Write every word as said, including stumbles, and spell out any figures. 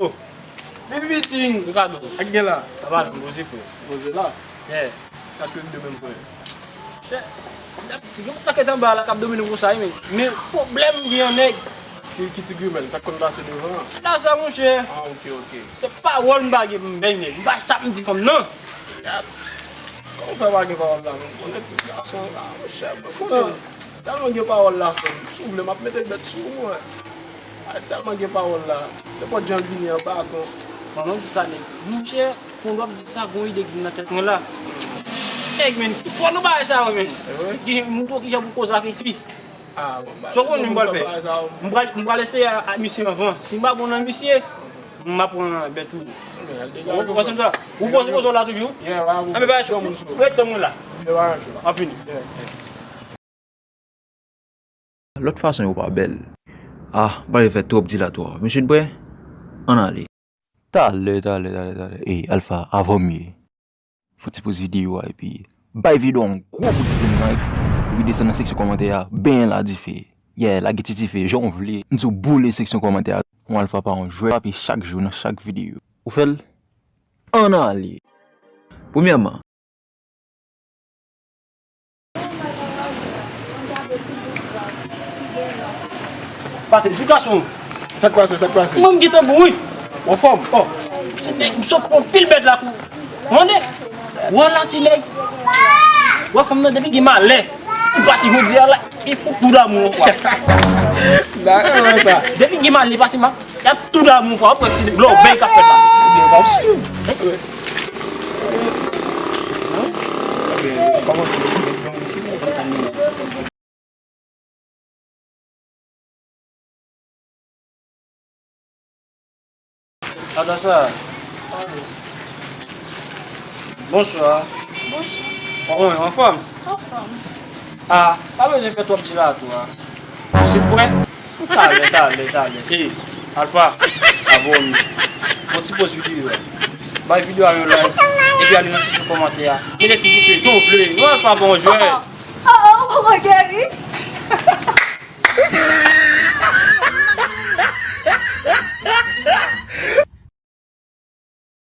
Oh. Li pipitin. Ricardo. Ak gen la. Sa va, nou poze, frè. Poze la. Yeah. Sa k rive menm, frè? Chè, ti nèg, ti gen yon pakèt anba la k ap domine konsa, wi, men, men pwoblèm gen yon nèg. Ki, ki ti grimèl, sa k konn pase devan an? La sa, monchè. Ah, ok, ok. Se pawòl m pa gen pou m bay nèg. M pa sa m di fanm nan. Kòman w fè pa gen pawòl la menm? Konnen tout gason la, monchè, mwen konnen. Tèlman gen pawòl la, frè m. Si w vle, m ap mete bèt sou ou, mwen. Ay, tèlman gen pawòl la. Nenpòt jan l vini an, pa ankò. Pandan w di sa, nèg. Monchè, pandan w ap di sa, gon ide ki vin nan tèt mwen la. Nèg, men, ki fò nan bagay sa yo, men. Ki, m tou kijan pou koze ak fi. Ah, bon, so, konnen m pral fè. M pral, m pral eseye ak misye anvan. Si m pa bon nan misye, m ap pran bèt ou. Ou konprann sa? Ou poze poze w la toujou? Anben, pa cho, ret tann mwen la. An fini. Lòt fason yo pa bèl. Ah, m pa vle fè twòp dilatwa. Mesye n prè? Ann ale. Talè, talè, talè, talè. Ey, Alpha, avan m ye. Fè ti poz videyo a epi bay videyo a yon gwo bout grenn like. Epi desann nan seksyon kòmantè a, benyen l a dife. Yeah, lage ti dife, jan w vle. M di w boule seksyon kòmantè a. Yon Alpha pa yon jwèt, frape chak jou nan chak videyo. Ou fè l? Ann ale. Premyèman, Pate di gason. Sa k pase, sa k pase? Mwen m gentan bon, wi. Ou anfòm? Oh, se nèg, m sot pran pil bèt la pou. Mande. Wè la, ti nèg. Wè fanm nan, depi gen malè, li pase jodi a la, li fout tou damou an, kwa. Dakò, sa. Depi gen malè, li pase ma. Y ap tou damou, fò w ap wè ti lòbèy k ap fèt la. Ebyen, m ap swiv. Gade sa. Bonswa. Bonswa. Kòman w ye, anfòm? Anfòm. Ah, pa bezwen fè twòp dilatwa. Ou se prè? Talè, talè, talè. Ey, Alpha, abòne. Bon ti poz videyo a. Bay videyo a yon like. Epi ale nan seksyon kòmantè a. Mete ti dife, jan w vle. Non, Alpha pa yon jwèt. Oh, oh, ou poko geri?